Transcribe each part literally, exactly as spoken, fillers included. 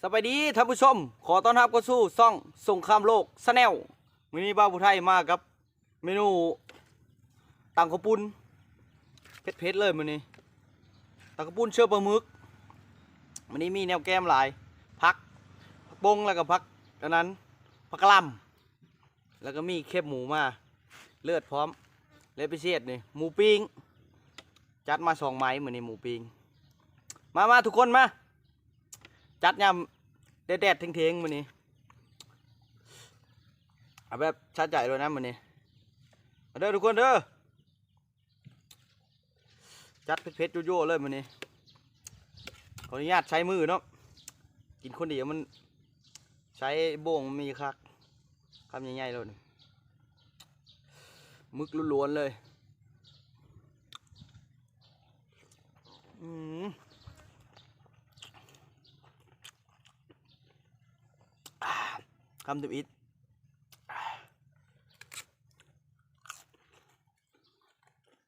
สบายดีท่านผู้ชม ขอต้อนรับเข้าสู่ช่องสงครามโลกแชนแนล มื้อนี้บ่าวผู้ไทยมากับเมนูตำข้าวปุ้น เผ็ดๆเลยมื้อนี้ ตำข้าวปุ้นเชื่อปลาหมึก มื้อนี้มีแนวแกมหลาย ผัก ผักบงแล้วก็ผักอันนั้น ผักกะหล่ำ แล้วก็มีแคบหมูมา เลือดพร้อม และพิเศษนี่ หมูปิ้ง จัดมาสองไม้มื้อนี้ หมูปิ้ง มามาทุกคนมา จัดยามแดดๆเทงๆมื้อนี้ เอาแบบสะใจเลยนะมื้อนี้ มาเด้อทุกคนเด้อ จัดเผ็ดๆโยๆเลยมื้อนี้ ขออนุญาตใช้มือเนาะ กินคนเดียวมัน ใช้โบ้งมันมีคัก คำใหญ่ๆเลย หมึกล้วนๆเลย อืม อ่า คำทำอิด อ่า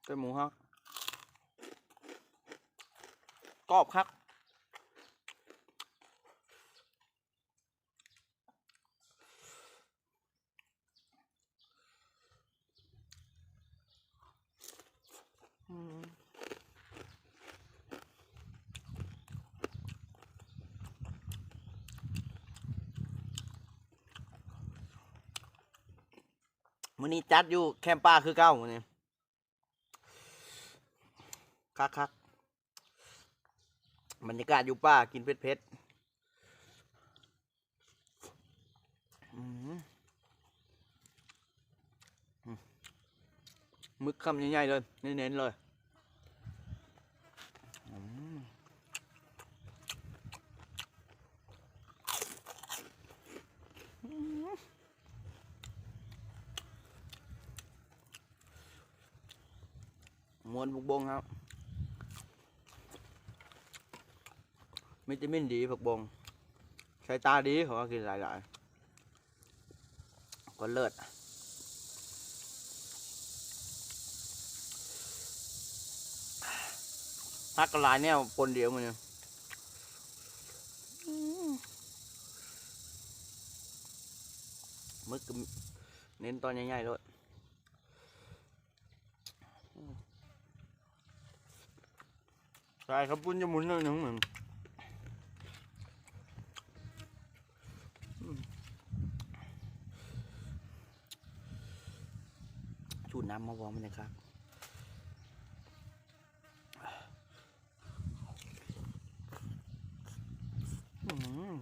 เป็นหมูฮะ กรอบครับ อืม มื้อนี้จัดอยู่แคมป์ป่าคือเก่ามื้อนี้ คักๆ บรรยากาศอยู่ป่ากินเผ็ดๆ อืม อืม หมึกคำใหญ่ๆเลย เน้นๆเลย อืม ม่วนบุกบงครับ วิตามินดีผักบง สายตาดี เขาก็กินหลายๆ ก็เลิศ ผักก็หลายแนวปนเดียวมื้อนี้ อืม หมึกก็เน้นตอนใหญ่ๆโลด ใส่ข้าวปุ้นจะหมุนหน่อยหนึ่งเหมือน อืม สูตรน้ำมาวอร์มมันนะครับ อืม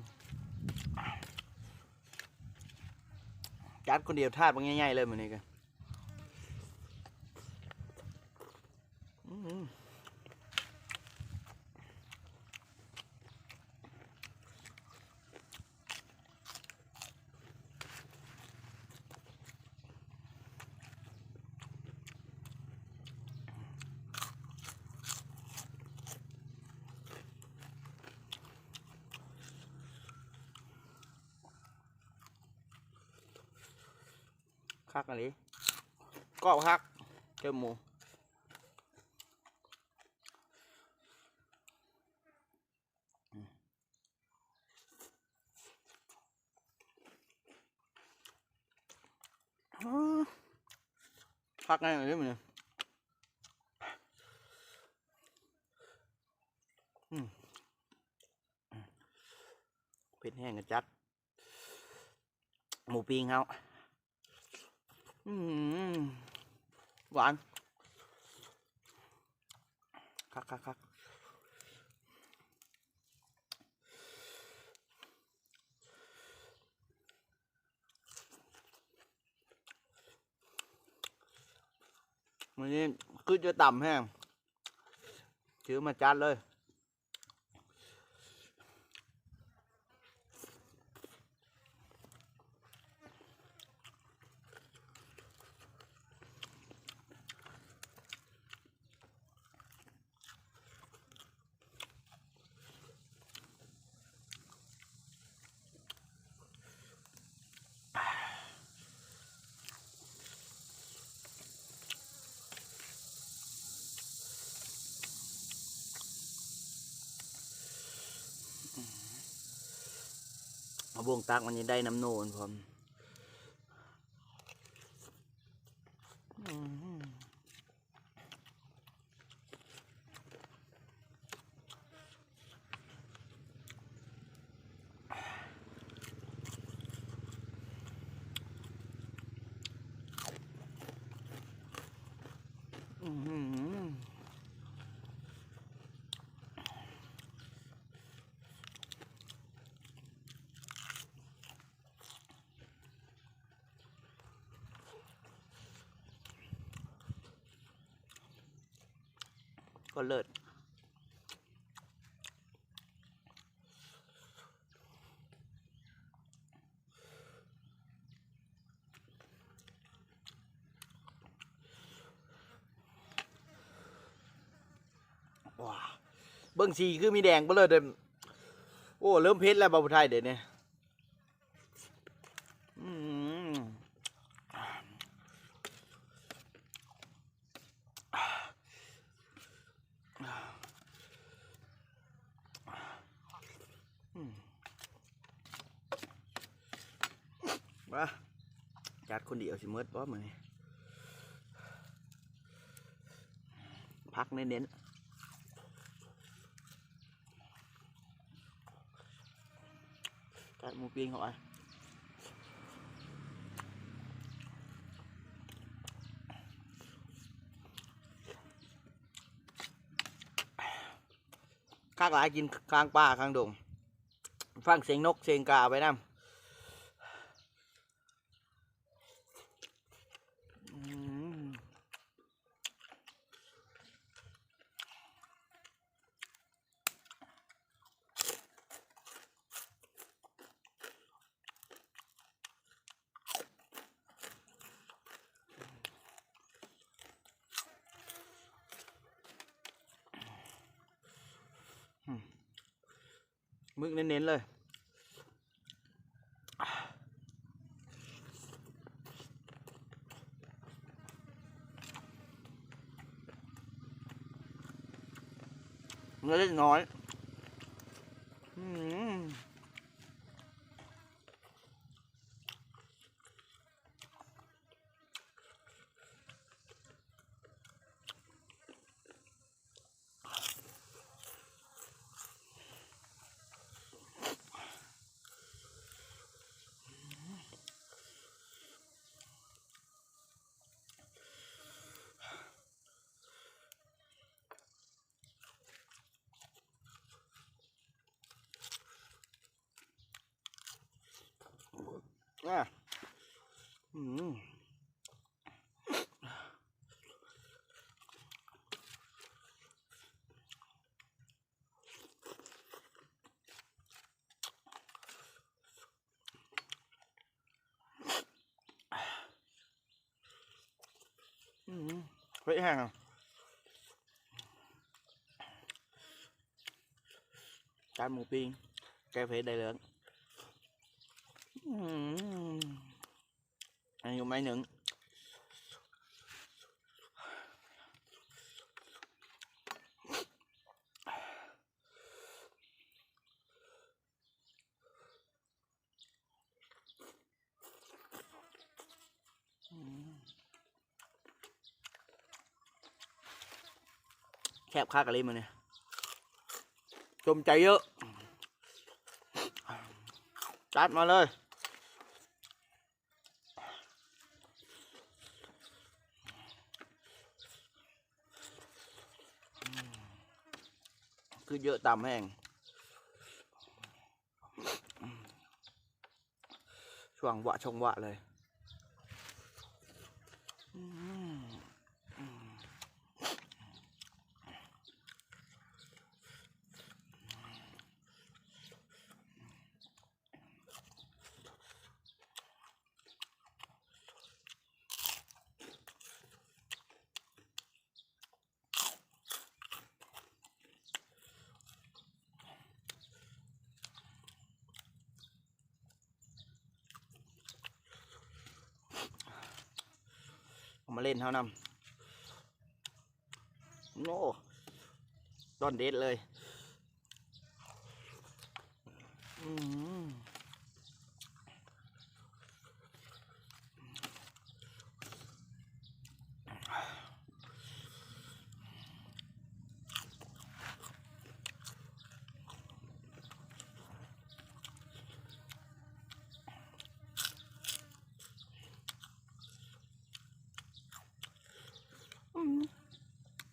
จัดคนเดียวถาดมันง่ายๆเลยมื้อนี้ก็ อืม คักอันนี้ กรอบคัก เจอหมู อืม คักไงอันนี้มันเนี่ย อืม เผ็ดแห้งกันจัด หมูปิ้งเฮา อืม หวาน คักคักคัก มื้อนี้คือจะต่ำแห้ง ซื้อมาจัดเลย อื เอาบ่วงตักมันยังได้น้ำโนนพร้อม อืม อืม ก็เลิศ ว้า เบิ่งสีคือมีแดงไปเลยเด้อ โอ้ เริ่มเผ็ดแล้วบ่าวผู้ไทยเดี๋ยวนี้ อืม อืม มา จัดคนเดียวสิเมิดบ่มื้อนี้ ผักเน้นๆ จัดหมูปิ้งเข้าไป คักหลาย กินกลางป่ากลางดง ฟังเสียงนกเสียงกาไปนำ อืม หมึกเน้นๆเลย เล็กน้อย อืม อ่ะ อืม อืม เฮ้ย แห้งอ่ะ จานหมูปิ้ง แกงเผ็ดได้เลย อืม อันนี้อยู่ไม้หนึ่ง อืม แซ่บคักอะเลยมื้อนี้ จมใจเยอะ จัดมาเลย คือเยอะตามแห้ง ช่วงวะช่วงวะเลย อืม อืม เอามาเล่นเท่านำ โอ้ ต้นเด็ดเลย อืม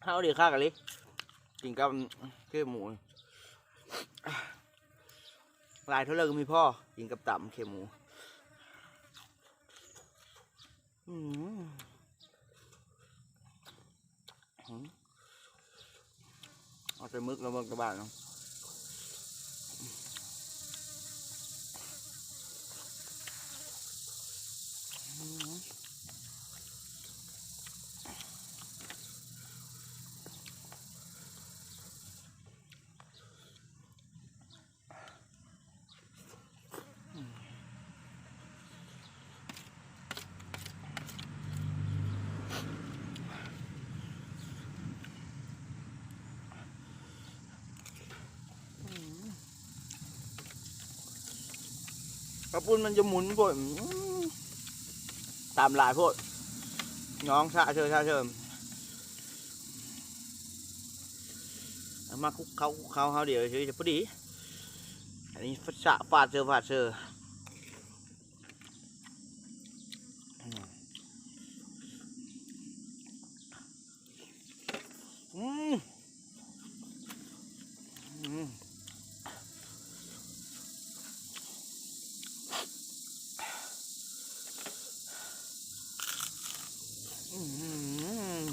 เฮาดีคักอีหลี กินกับแคบหมู หลายเท่าไรก็มีพอ กินกับตำแคบหมู อืม อืม เอาแต่หมึกแล้วเบิ่งแต่บ้านเนาะ อืม กระปุ้นมันจะหมุนโพด อืม ตำหลายโพด น้องชะเชิญชะเชิญ เอามาคลุกเคล้าคลุกเคล้าเฮาเดี๋ยวจะพอดี อันนี้ฟาดเซอร์ฟาดเซอร์ อืม อืม อืม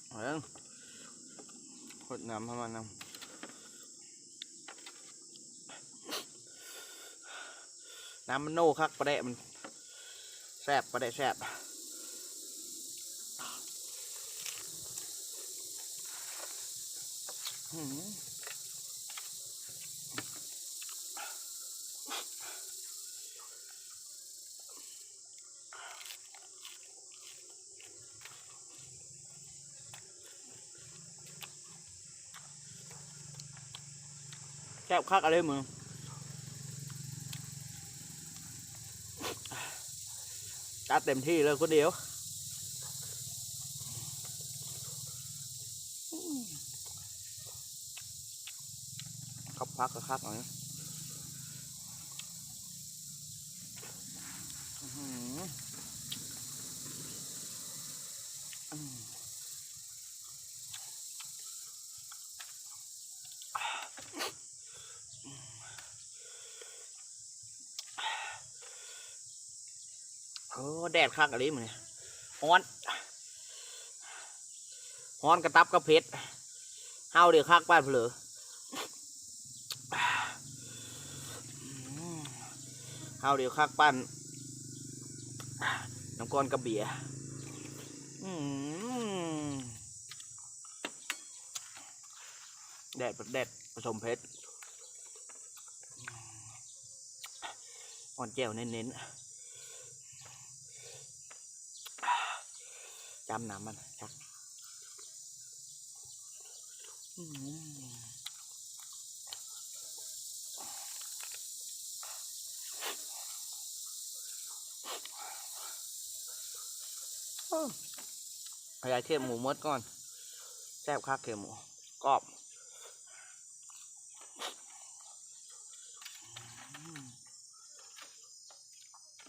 เอาเด้อ ขวดน้ำเข้ามาน้ำ น้ำมันโน่คัก ปลาแดะมันแซ่บ ปลาแดะแซ่บ อืม แซ่บคักอะไรมึง จัดเต็มที่เลยคนเดียว กับผักก็คักอันนี้ อื้อหือ อืม โอ้ แดดคักอีหลีมื้อนี้ ฮ้อน ฮ้อนกะตับกะเผ็ด เฮาเดี๋ยวคักปานเผลอ เฮาเดี๋ยวคักปาน น้ำก้อนกะเบียร์ อืม แดด แดดผสมเผ็ด อ่อนแจ่วเน้นๆ จ้ำน้ำมันคัก อืม ขยายแคบหมูหมดก่อน แซ่บคักแคบหมู กรอบ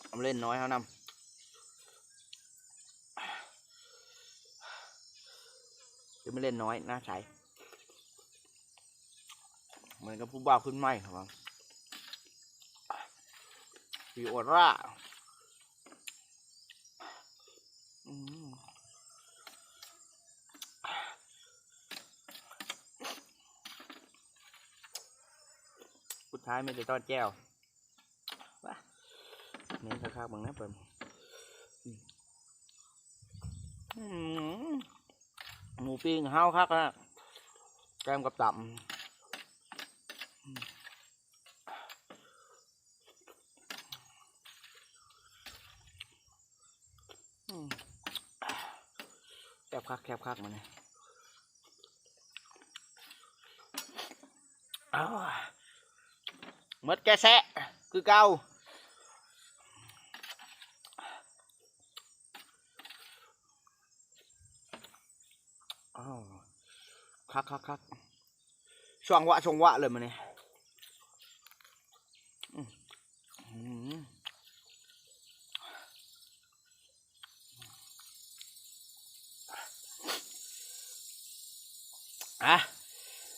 เอามาเล่นน้อยเขานำ จะไม่เล่นน้อย หน้าใส เหมือนกับผู้บ่าวขึ้นใหม่ครับ พีโอร่า อืม สุดท้ายมีแต่ทอดแจ่ว ว้า เน้นคักๆ เบิ่งนะเปิ้น อืม หมูปิ้งเฮาคักนะ แกมกับตำ อืม อืม แซ่บคัก แซ่บคัก มื้อนี้ อ้าว หมดแก่แซะ คือเก่า อ้าว คักคักคักช่วงวะช่วงวะเลยมื้อนี้อืมอืมอ่ะ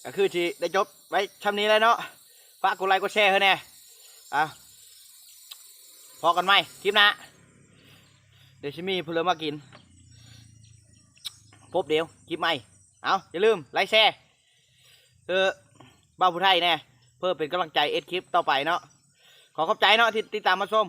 ก็คือที่ได้จบไว้ช่ำนี้แล้วเนาะ ฝากกดไลค์กดแชร์ให้แน่อ่ะ พอกันใหม่คลิปหน้า เดี๋ยวสิมีผู้เลือมากิน พบเดี๋ยวคลิปใหม่ เอาอย่าลืมไลค์แชร์เออบ้าวผู้ไทยแน่เพื่อเป็นกำลังใจเอ็ดคลิปต่อไปเนาะ ขอขอบใจเนาะที่ติดตามมาชม